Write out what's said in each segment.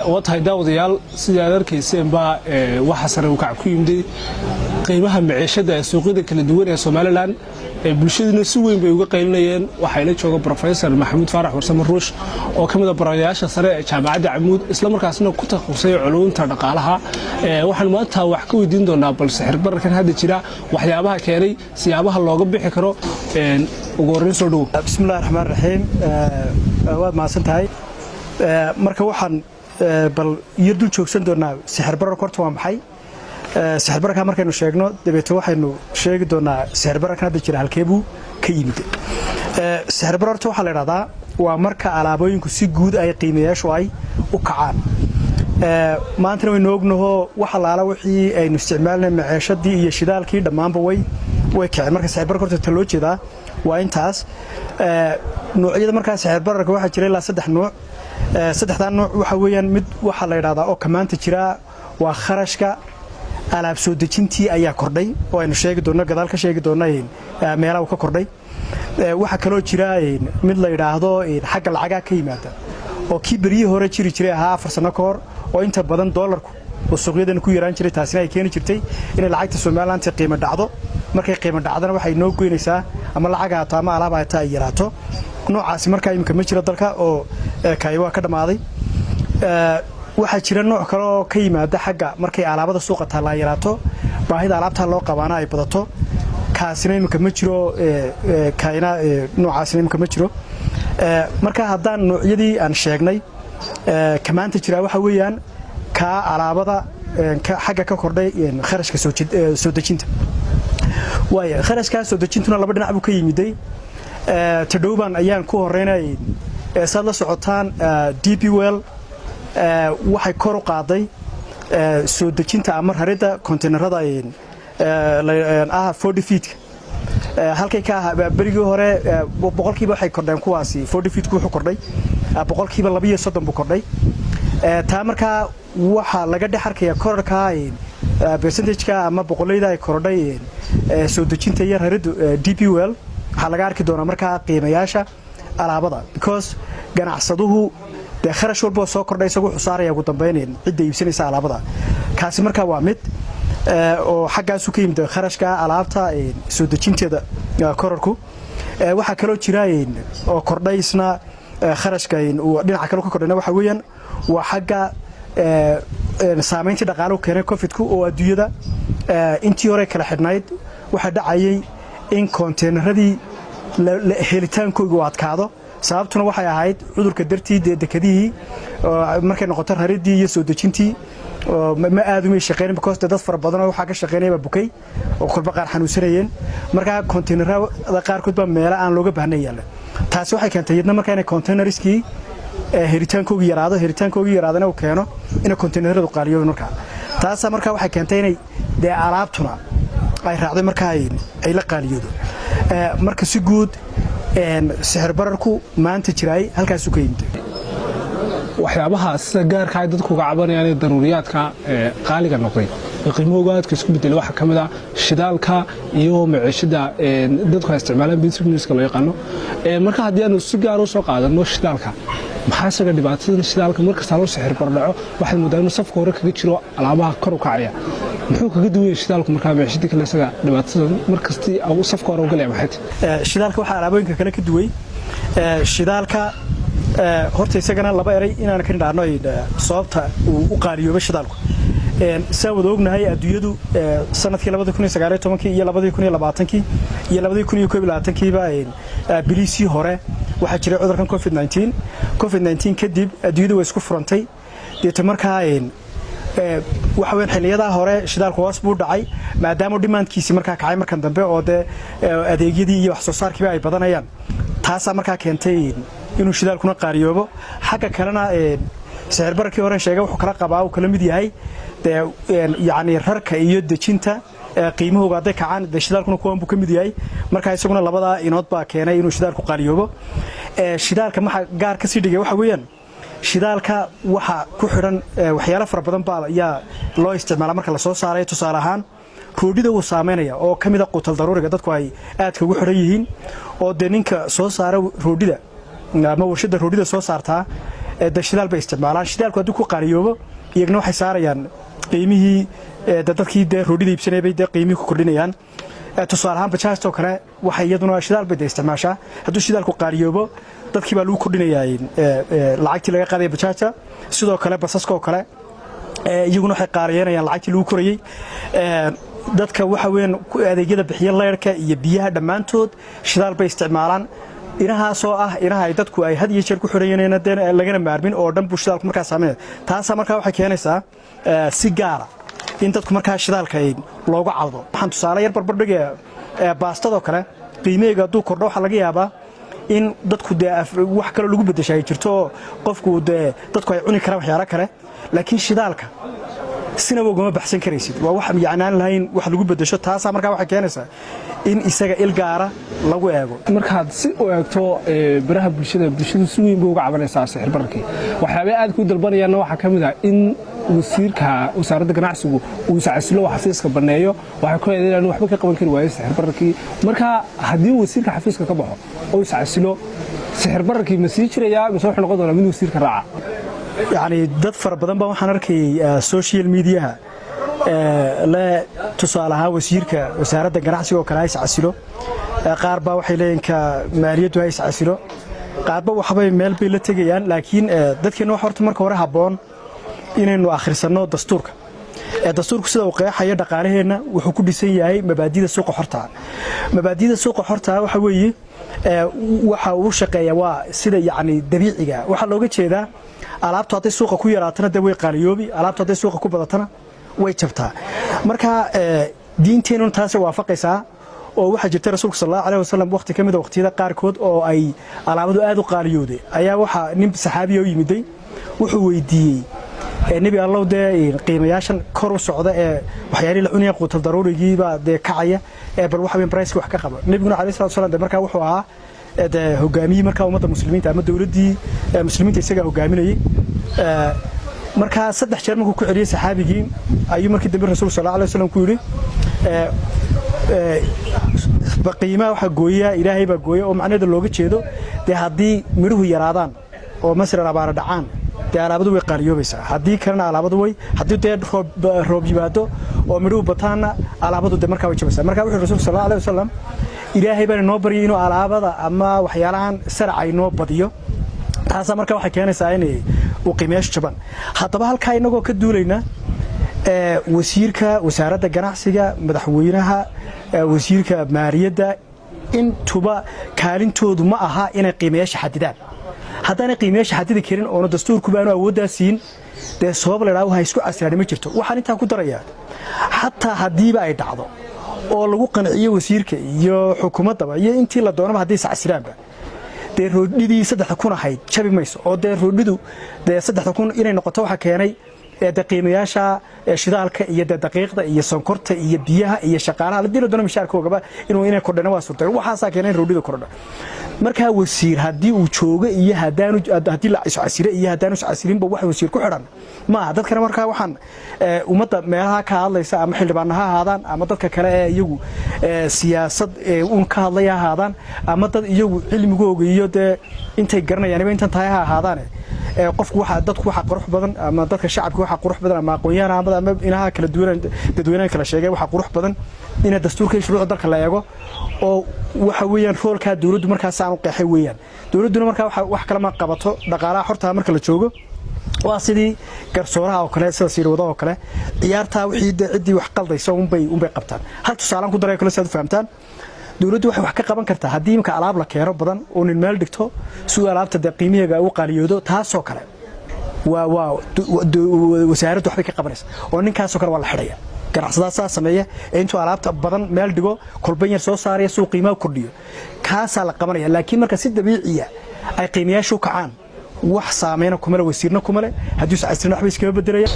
Waa tahay, daawadayaal, sidii aad arkayseenba waxaa sare u kac ku yimiday qiimaha maciishada ee suuqyada kala duwan ee Somaliland. Bulshaduna si weyn bay uga qaylinayeen. Waxaa ila jooga Professor Maxamuud Faarax Warsame Ruush oo ka mid a barayaasha sare ee Jaamacadda Camuud, islamarkaasna ku takhasusay culuumta dhaqaalaha. Waxaan maanta wax ka weydiin doonaa bal sixir bararkan hadda jira waxyaabaha keenay, siyaabaha looga bixi karo. Ugu horreyn, soo dhowo. Bismillahi raxmaan raxiim. Waad mahadsan tahay. Marka waxaan bal yar dul joogsan doonaa sixir bararka horta waa maxay. Sixir bararka markaynu sheegno, dabeeto waxaynu sheegi doonaa sixir bararkan hadda jira halkeebuu ka yimid. Sixir barar horta waxaa la idhahdaa waa marka alaabooyinku si guud ay qiimayaashu ay u kacaan. Maantana waynu ognahoo wax allaala wixii aynu isticmaalnay, maceeshadii iyo shidaalkii, dhammaanba way kaceen. Marka sixir bararka horta ta loo jeedaa waa intaas. Noocyada markaa sixir bararka waxaa jira ilaa saddex nuuc. Saddexdaa nuuc waxa weeyaan, mid waxaa la yidhahdaa oo kamaanta jira waa kharashka alaab soo dejintii ayaa kordhay, oo aynu sheegi doonno, gadaal ka sheegi doonno meelaha uu ka kordhay. Waxaa kaloo jira mid la yidhaahdo xagga lacagaa ka yimaada, oo kii beryihii hore jiri jiray ahaa 4 sano ka hor, oo inta badan doolarku oo suuqyadan ku yaraan jiray, taasina ay keeni jirtay inay lacagta Somaliland qiimo dhacdo. Markay qiimo dhacdana waxay noo goynaysaa ama lacag ahaato ama alaab ahaato ay yaraato. Noocaasi markaa iminka ma jiro dalka oo kay waa ka dhammaaday. Waxaa jira nooc kale oo ka yimaada xagga markay alaabada suuqa taallaa yaraato, baahida alaabtaa loo qabaana ay badato. Kaasina iminka ma jiro, kayna noocaasina iminka ma jiro. Marka haddaan noocyadii aan sheegnay, kamaanta jiraa waxa weeyaan kaa alaabada xagga ka kordhay kharashka soo dejinta. Waaya, kharashkaa soo dejintuna laba dhinac buu ka yimiday. Tadhowban ayaan ku horeynay. Saad la socotaan, DP World waxay kor u qaaday soo dejinta ama raridda konteynerada ah 40 feetka. Halkay ka ahaa berigii hore 100%, waxay kordheen kuwaasi, 40 feetku wuxuu kordhay 32% buu kordhay. Taa markaa waxaa laga dhex arkaya korarka percentageka ama boqolleyda ay kordhay soo dejinta iyo rariddu DP World. Waxaa laga arki doonaa markaa qiimayaasha alaabada, because ganacsaduhu dee kharash walboo soo kordhay isagu wuxuu saaraya ugu dambeyn cidda iibsanaysa alaabada. Kaasi markaa waa mid oo xaggaasu ka yimid kharashka alaabta soo dejinteeda korarku. Waxaa kaloo jira oo kordhay isna kharashka dhinaca kale ka kordhayna waxa weeyaan waa xagga saamayntii dhaqaaluhu keenay Covidku, oo adduunyada intii hore kala xidhnayd waxaa dhacayay in konteynaradii helitaankooga u adkaado. Sababtuna waxay ahayd cudurka dartii. Dee dekadihii markay noqoto raridii iyo soo dejintii ma aad umay shaqeynin, because dad fara badan oo waxaa ka shaqeynaya baa bukay oo kolba qaar xanuunsanayeen. Markaa konteynerada qaarkood baa meelo aan looga baahnayn yaalla. Taasi waxay keentay iyadna markaa inay containerskii helitaankoogii yaraado. Helitaankoogii yaraadana uu keeno inay konteyneradu qaaliyoobeen. Markaa taasaa markaa waxay keentay inay dee alaabtuna ay raacday, markaa ay la qaaliyoodo. Marka si guud sixir bararku maanta jiraay halkaasuu ka yimid. Waxyaabaha sida gaarka ay dadku uga cabanayaan ee daruuriyaadka qaaliga noqday ee qiimahooga aadka isku bedelay waxaa ka mid ah shidaalka iyo maciishada dadku ay isticmaalaan, basic needska loo yaqaano. Marka haddii aanu si gaar u soo qaadano shidaalka, maxaa isaga dhibaatadan shidaalka markastaa loo sixir bardhaco? Waxaad moodaa inuu safka hore kaga jiro alaabaha kor u kacaya. Muxuu kaga duwan yahay shidaalku markaa maciishadii kale? Isaga dhibaatadan markastii safka hore u galaya maxay tahay? Shidaalka waxaa alaabooyinka kale ka duway, shidaalka horta isagana laba eray inaan ka nidhaahno sababta uu u qaaliyoobay shidaalku. Saan wada ognahay, adduunyadu sanadkii 2019-kii iyo 2020-kii iyo 2021-kiiba biliisii hore waxaa jiray cudurkan Covid-19. Covid-19 kadib adduunyadu way isku furantay. Deeta markaa waxa weyn xilliyadaa hore shidaalku hoos buu dhacay, maadaama demandkiisii markaa kacay markan dambe, oo dee adeegyadii iyo wax soo saarkiiba ay badanayaan. Taasaa markaa keentay inuu shidaalkuna qaaliyoobo. Xagga kalena sicir bararkii hore sheegay wuxuu kala qabaa, uu kala mid yahay dee yacni rarka iyo dejinta qiimahooga hadday kacaan, dee shidaalkuna kuwan buu ka mid yahay. Marka isaguna labadaa inood baa keenay inuu shidaalku qaaliyoobo. Shidaalka maxaa gaar ka sii dhigay? Waxa weeyaan shidaalka waxa ku xidhan waxyaalo fara badan baa ayaa loo isticmaalaa marka la soo saarayo. Tusaale ahaan, roodhida wuu saameynaya, oo ka mid a quutal daruuriga dadku ay aadka ugu xidhan yihiin, oo dee ninka soo saara roodhida ama warshadda roodhida soo saartaa De shidaal bay isticmaalaan. Shidaalku hadduu ku qaaliyoobo, iyagna waxay saarayaan qiimihii. Dadkii dee roodhida iibsanaya bay dee qiimihii ku kordhinayaan. Tusaale ahaan, bajaajtoo kale waxay iyaduna shidaal bay dee isticmaashaa. Hadduu shidaalku qaaliyoobo, dadkii baa lagu kordhinayaa lacagtii laga qaadaya bajaajta. Sidoo kale basaskoo kale iyaguna waxay qaaliyeynayaan lacagtii lagu korayey. Dadka waxa weeyaan adeegyada bixiya, leyrka iyo biyaha, dhammaantood shidaal bay isticmaalaan. Inahaasoo ah inaha ay dadku ay had iyo jeer ku xidhan dee lagana maarmin oo dhan buu shidaalku markaa saameynaya. Taasaa markaa waxay keenaysaa si gaara in dadku markaa shidaalka looga cawdo. Waxaan tusaale yar barbardhigaya baastadoo kale. Qiimaheega hadduu kordho, waxaa laga yaabaa in dadku dee wax kaloo lagu beddesha ay jirto oo qofku dee dadku ay cuni karaan waxyaalo kale. Laakiin shidaalka sinaba ugama baxsan karaysid, waa wax yacnaan lahayn wax lagu beddesho. Taasaa markaa waxay keenaysaa in isaga il gaara lagu eego. Markaad si u eegto baraha bulshada, bulshadu si weyn bay uga cabanaysaa sixir bararkii. Waxyaabay aad ku dalbanayaanna waxaa ka mid ah in wasiirka wasaaradda ganacsigu uu iscasilo oo xafiiska banneeyo. Waxay ku eedeyn inuu waxba ka qaban kari waayo sixir bararkii. Marka haddii wasiirka xafiiska ka baxo oo iscasilo, sixir bararkii ma sii jirayaa mise wuxuu noqon doonaa mid wasiirka raaca? Yacni dad fara badan baa waxaan arkayay social mediaha le, tusaale ahaan, wasiirka wasaaradda ganacsiga oo kale ha iscasilo. Qaar baa waxay leeyihin ka maaliyaddu ha iscasilo. Qaarba waxbay meel bay la tegayaan. Laakiin dadkeenna wax horta marka hore habboon inaynu akhrisanno dastuurka. Dastuurku sida uu qeexayo, dhaqaalaheenna wuxuu ku dhisan yahay mabaadida suuqa xortaa. Mabaadida suuqa xortaa waxa weeye, waxa uu shaqeeya waa sida yacni dabiiciga. Waxaa looga jeedaa, alaabtu hadday suuqa ku yaraatana dee way qaaliyoobi, alaabtu hadday suuqa ku badatana way jabtaa. Marka diinteennuna taasay waafaqaysaa oo waxaa jirta rasuulka sal allahu alayhi wasallam waqti ka mid a waqtiyada qaarkood oo ay alaabadu aad u qaaliyooday ayaa waxaa nin saxaabiya u yimiday. Wuxuu weydiiyey: "Nebi Allow, dee qiimayaashan kor u socda ee waxyaalihii la cunaya, quutal daruurigiibaa dee kacaya, ee bal waxa weyn priceki wax ka qaba." Nebiguna alayhi salatu wasalam dee markaa wuxuu ahaa dee hogaamiyihii markaa ummadda muslimiinta ama dowladdii muslimiinta isagaa hogaaminayey. Markaa saddex jeer markuu ku celiyey saxaabigii, ayuu markii dambe rasuulku sal allahu alayhi wasallam ku yidhi: "Qiimaha waxaa gooya Ilaahay baa gooya." Oo macnaheeda looga jeedo dee haddii midhuhu yaraadaan oo masalan abaara dhacaan, dee alaabadu way qaaliyoobaysaa. Haddii kalena alaabadu way, haddii dee roob yimaado oo midhuhu bataanna, alaabadu dee markaa way jabaysaa. Marka wuxuu rasuulku sal allahu alayhi wasalam: "Ilaahay baan inoo baryay inuu alaabada ama waxyaalahan saraca inoo badiyo." Taasaa marka waxay keenaysaa inay uu qiimayaashu jabaan. Haddaba halkaa inagoo ka duulayna, wasiirka wasaaradda ganacsiga, madaxweynaha, wasiirka maaliyadda, intuba kaalintoodu ma aha inay qiimayaasha xadidaan. Haddaanay qiimayaasha xadidi karin oona dastuurkuba aanu awooddaa siin, dee sabab la idhaha ha isku casiraani ma jirto. Waxaan intaa ku darayaa, xataa haddiiba ay dhacdo oo lagu qanciyo wasiirka iyo xukuumaddaba iyo intii la doonaba, hadday iscasiraanba, dee roodhidii 3000 ahayd jabi mayso. Oo dee roodhidu dee 3000 inay noqoto waxaa keenay de qiimayaasha shidaalka iyo dee daqiiqda iyo sonkorta iyo biyaha iyo shaqaalaha hadii la doono mishaarkoogaba inuu inay kordhana waa suurtagal. Waxaasaa keenay in roodhida kordha. Markaa wasiir haddii uu joogo iyo haddaanu, haddii la iscasire iyo haddaanu iscasirinba, wax wasiir ku xidhan maaha. Dadkana markaa waxaan ummadda meelaha ka hadlaysa, ama xildhibaana ha ahaadaan ama dadka kale ee iyagu siyaasad uun ka hadlaya ha ahaadaan, ama dad iyagu cilmigooga iyo dee intay garanayaaniba intan tahay ha ahaadaane, qofku waxa dadku waxa qurux badan ama dadka shacabka waxa qurux badan ama aqoonyahan ama inaha kala duwan dadweynaha kala sheegay, waxa qurux badan in dastuurka iyo shuruucda dalka la eego. Oo waxa weeyaan roolkaa dawladdu markaas aan u qeexay weeyaan. Dawladduna markaa wax kale ma qabato. Dhaqaalaha xorta marka la joogo waa sidii garsooraha oo kale, sida siirwada oo kale, ciyaartaa wixii ciddii wax qaldaysa unbay qabtaan. Hal tusaalaan ku daray kale si aad u fahamtaan. Dawladdu waxay wax ka qaban kartaa haddii imika alaab la keeno badan oo nin meel dhigto si uu alaabta dee qiimaheega u qaaliyoodo. Taasoo kale waa wasaaraddu waxbay ka qabanaysa oo ninkaasoo kale waa la xidhaya. Ganacsadaha saa sameeya ee intuu alaabta badan meel dhigo kolban yar soo saaraya si uu qiimaha kordhiyo, kaasaa la qabanaya. Laakiin marka si dabiiciya ay qiimayaashu kacaan, wax saameyna kumale, wasiirna kumale, haddii iscasirna waxba iskama bedelaya.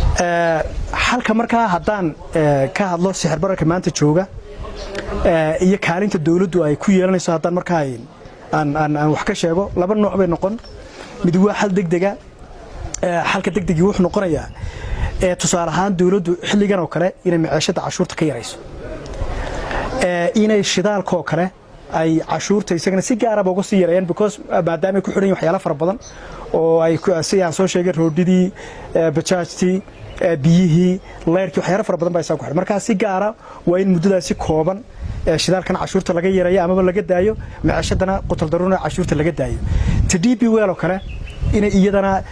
Xalka markaa haddaan ka hadlo sixir bararka maanta jooga iyo kaalinta dawladdu ay ku yeelanayso, haddaan markaa aan wax ka sheego, laba nooc bay noqon. Mid waa xal degdega. Xalka degdegii wuxuu noqonayaa, tusaale ahaan, dawladdu xilligan oo kale inay maceeshada cashuurta ka yarayso, inay shidaalka oo kale ay cashuurta isagana si gaaraba uga sii yareeyaan, because maadaama ay ku xidhan yihin waxyaala fara badan. Oo ay si aan soo sheegay roodhidii, bajaajtii, biyihii, leyrkii, waxyaalo fara badan baa isaa ku xidhan. Markaa si gaara waa in muddadaasi kooban shidaalkan cashuurta laga yareeyo amaba laga daayo, maciishadana qutal daruurna cashuurta laga daayo. Ta DP World oo kale inay iyadana,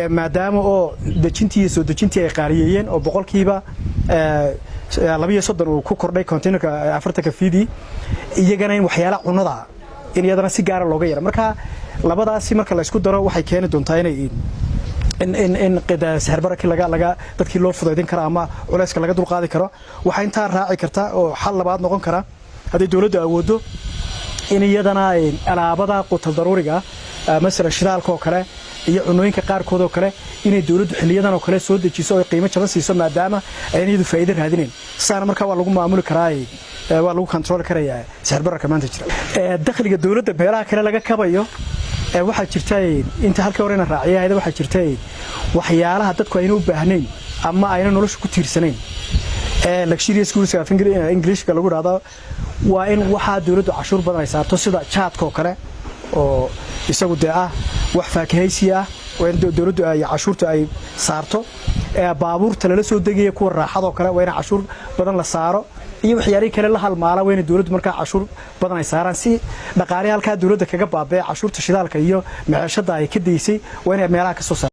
maadaama oo dejintii iyo soo dejintii ay qaaliyeeyeen oo 32% uu ku kordhay containerka 40-ka feet, iyagana in waxyaalaha cunnada in iyadana si gaara looga yara. Marka labadaasi marka la isku daro waxay keeni doontaa inay in sixirbarakii laga dadkii loo fudaydin karo ama culayska laga dulqaadi karo. Waxaa intaa raaci karta oo xal labaad noqon kara, hadday dowladdu awooddo, in iyadana alaabada qutal daruuriga ah, masalan shidaalka oo kale iyo cunooyinka qaarkood oo kale, inay dowladdu xiliyadan oo kale soo dejiso oo qiimo jaban siiso, maadaama ayna iyadu faa'iido raadinayn. Saana markaa waa lagu maamuli karaa, waa lagu control karayaa sixir bararka maanta jira. Dakhliga dowladda meelaha kale laga kabayo, waxaa jirta inta halkii horena raaciyahayda, waxaa jirta waxyaalaha dadku ayna u baahnayn ama ayna nolosha ku tiirsanayn, luxurious goods af Englishka lagu dhahdo, waa in waxaa dowladdu cashuur badan ay saarto, sida jaadka oo kale oo isagu dee ah wax faakahaysi ah, waa in dowladdu ay cashuurta ay saarto. Baabuurta lala soo degaya, kuwa raaxadoo kale, waa in cashuur badan la saaro, iyo waxyaalihii kale la halmaala waa in dowladdu markaa cashuur badan ay saaraan, si dhaqaalihi halkaa dowladda kaga baabee cashuurta shidaalka iyo maciishada ay ka daysay waa inay meelaha ka soo saaraan.